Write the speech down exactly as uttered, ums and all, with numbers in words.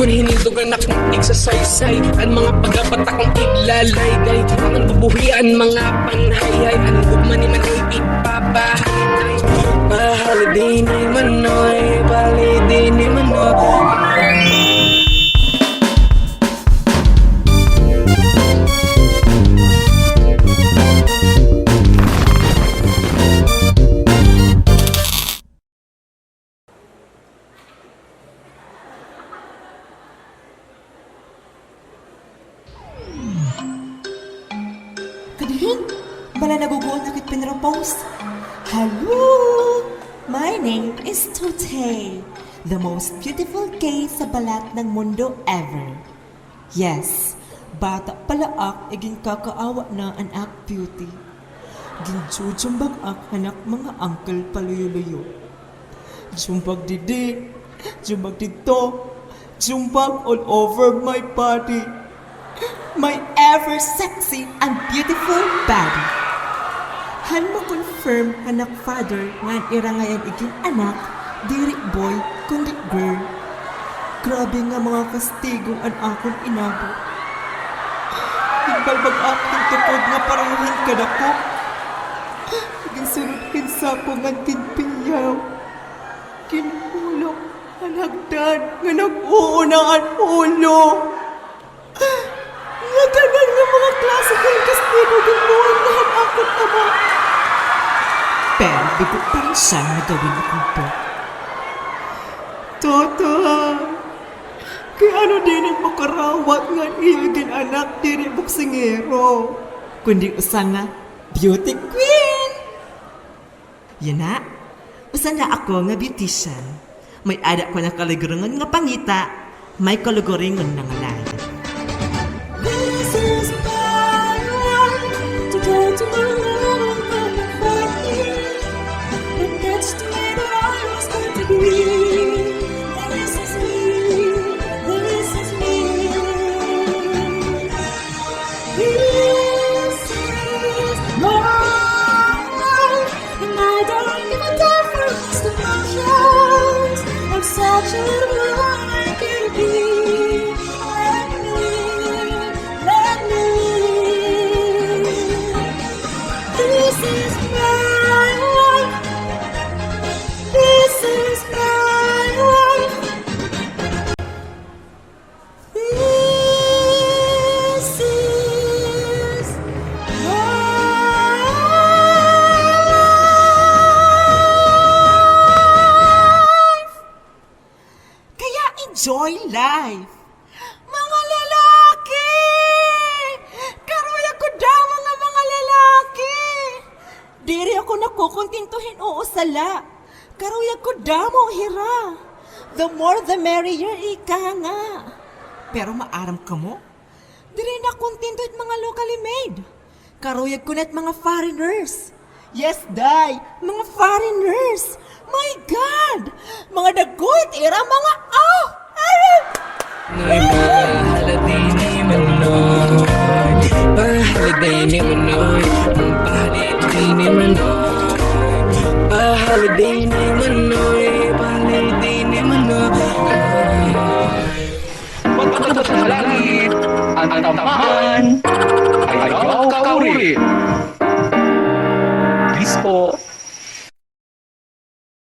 Hinindog an akon igsasaysay, an mga pagapat akon iglalayday, an bubuhi an mga panhayhay, an gugma ni Manoy igpapahalintay. Pahalidi ni Manoy, pahalidi ni Manoy. Kadihin, bala naguguol na kit pinropose. Hello! My name is Tute, the most beautiful gay sa balat ng mundo ever. Yes, bata pa la ak, iginkakaawa na an ak beauty. Ginjujumbag ak han ak mga uncle paluyo-luyo. Jumbag didi, jumbag didto, jumbag all over my body. My ever sexy and beautiful body. Han ma-confirm han ak father nga an ira ngay-an igin-anak, diri boy, kundi girl. Grabe nga mga kastigo an akon inabot. Ginbalbag ak hin tukod nga pareho hin kadako. Ginsunod hin sako ngan ginpiyaw. Ginhulog an hagdan nga nag-uuna an ulo. Ngatanan nga mga klase hin kastigo ginbuhat na han akon ama. Pero bigo pa rin siya nga gawin akon to. Totoo. Kay ano diin an makarawat nga an iyo igin-anak diri boksingero, kundi usa nga beauty queen? Yana, usa la ako nga beautician. May-ada ko na kalugaringon nga pangita, may kalugaringon na nga lain. This is my life. Today tomorrow I'm not fighting, but that's the way that I was going to be. This is me. This is me. This is my life, and I don't give a damn for mixed emotions. I'm such a little boy, I can be. Let me, let me. This is my life. This is my life. This is life. Kaya enjoy life. Mga lalaki! Karuyag ko damo nga mga lalaki! Diri ako nakukontento hin usa la. Karuyag ko damo hira. The more the merrier, ika nga. Pero maaram kamo, diri na kontento it mga locally made. Karuyag ko na it mga foreigners. Yes, day, mga foreigners. My God! Mga dagko it ira mga, ah! Ay! Pahalidi ni Manoy, pahalidi ni Manoy, pahalidi ni Manoy, pahalidi ni Manoy.